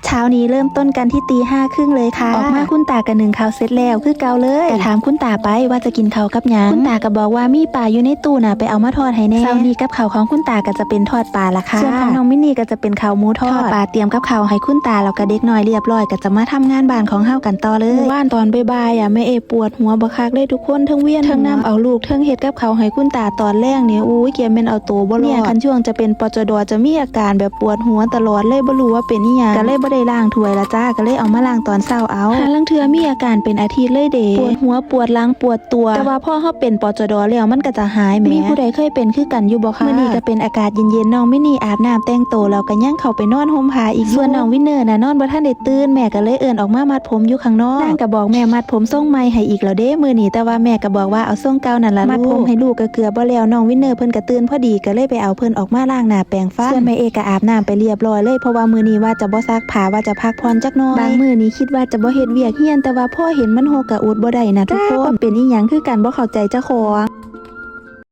ເຊົ້ານີ້ເລີ່ມຕົ້ນກັນທີ່ຕີຫ້າຄຶ່ງເລີຍຄ່ະ. ອອກມາຄຸນຕາກະໜຶ້ງເຂົ້າເສັດແລ້ວຄືເກົ່າເລີຍ. ກະຖາມຄຸນຕາໄປວ່າຈະກິນເຂົ້າກັບຫຍັງ? ຄຸນຕາກະບອກວ່າມີປາຢູ່ໃນຕູ້ນະ ໄປເອົາມາທອດໃຫ້ແດ່. ເຊົ້ານີ້ກັບເຂົ້າຂອງຄຸນຕາກະຈະເປັນທອດປາລະຄ່ະ. ສ່ວນຂອງນ້ອງມິນນີ້ກະຈະເປັນເຂົ້າໝູທອດ. ທອດປາ ຕຽມກັບເຂົ້າໃຫ້ຄຸນຕາ ແລ້ວກະເດັກນ້ອຍລຽບຮ້ອຍ ກະຈະມາທຳງານບ້ານຂອງເຮົາກັນຕໍ່ເລີຍ. ມື້ວານຕອນບ່າຍໆອະ ແມ່ເອປວດຫົວບັກຄັກເລີຍທຸກຄົນ ເທິງວຽນຫົວ ເທິງນຳເອົາລູກ ເທິງເຮັດກັບເຂົ້າໃຫ້ຄຸນຕາຕອນແລງນີ້ ໂອ້ຍ ກຽມແມ່ນເອົາໂຕບໍ່ລອດ. ແມ່ຄັນຊ່ວງຈະເປັນ ປຈດ ຈະມີອາການແບບປວດຫົວຕະຫຼອດເລີຍ ບໍ່ຮູ້ວ່າເປັນອີ່ຫຍັງ ກະເລີຍບໍ່ໄດ້ລ້າງຖ້ວຍລະຈ້າ ກະເລີຍເອົາມາລ້າງຕອນເຊົ້າເອົາ. ຫາລາງເທື່ອມີອາການເປັນອາທິດເລີຍເດ ປວດຫົວປວດຫຼັງປວດຕົວ ແຕ່ວ່າພໍເຮົາເປັນ ປຈດ ແລ້ວມັນກະຈະຫາຍແໝ. ມີຜູ້ໃດເຄີຍເປັນຄືກັນຢູ່ບໍ່ຄະ? ມື້ນີ້ກະເປັນອາກາດເຢັນໆ ນ້ອງມິນນີ້ອາບນ້ຳແຕ່ງໂຕ ແລ້ວກະຍັງເຂົ້າໄປນອນຫົ່ມຜ້າອີກຢູ່. ສ່ວນນ້ອງວິນເນີນະ ນອນບໍ່ທັນໄດ້ຕື່ນ ແມ່ກະເລີຍເອີ້ນອອກມາມັດຜົມຢູ່ຂ້າງນອກ. ນາງກະບອກແມ່ມັດຜົມຊົງໃໝ່ໃຫ້ອີກແລ້ວເດ້ມື້ນີ້ ແຕ່ວ່າແມ່ກະບອກວ່າເອົາຊົງເກົ່ານັ້ນລະລູກ. ມັດຜົມໃຫ້ລູກກະເກືອບບໍ່ແລ້ວ ນ້ອງວິນເນີເພິ່ນກະຕື່ນພໍດີ ກະເລີຍໄປເອົາເພິ່ນອອກມາລ້າງໜ້າແປງຟັນ. ສ່ວນແມ່ເອກະອາບນ້ຳໄປລຽບຮ້ອຍເລີຍ ເພາະວ່າມື້ນີ້ວ່າຈະບໍ່ຊັກຜ້າ ວ່າຈະພັກຜ່ອນຈັກໜ້ອຍ. ບາງມື້ນີ້ຄິດວ່າຈະບໍ່ເຮັດວຽກຮຽນ ແຕ່ວ່າພໍເຫັນມັນຮົກກະອົດບໍ່ໄດ້ນະທຸກຄົນ. ເປັນອີ່ຫຍັງຄືກັນ ບໍ່ເຂົ້າໃຈເຈົ້າຂອງ.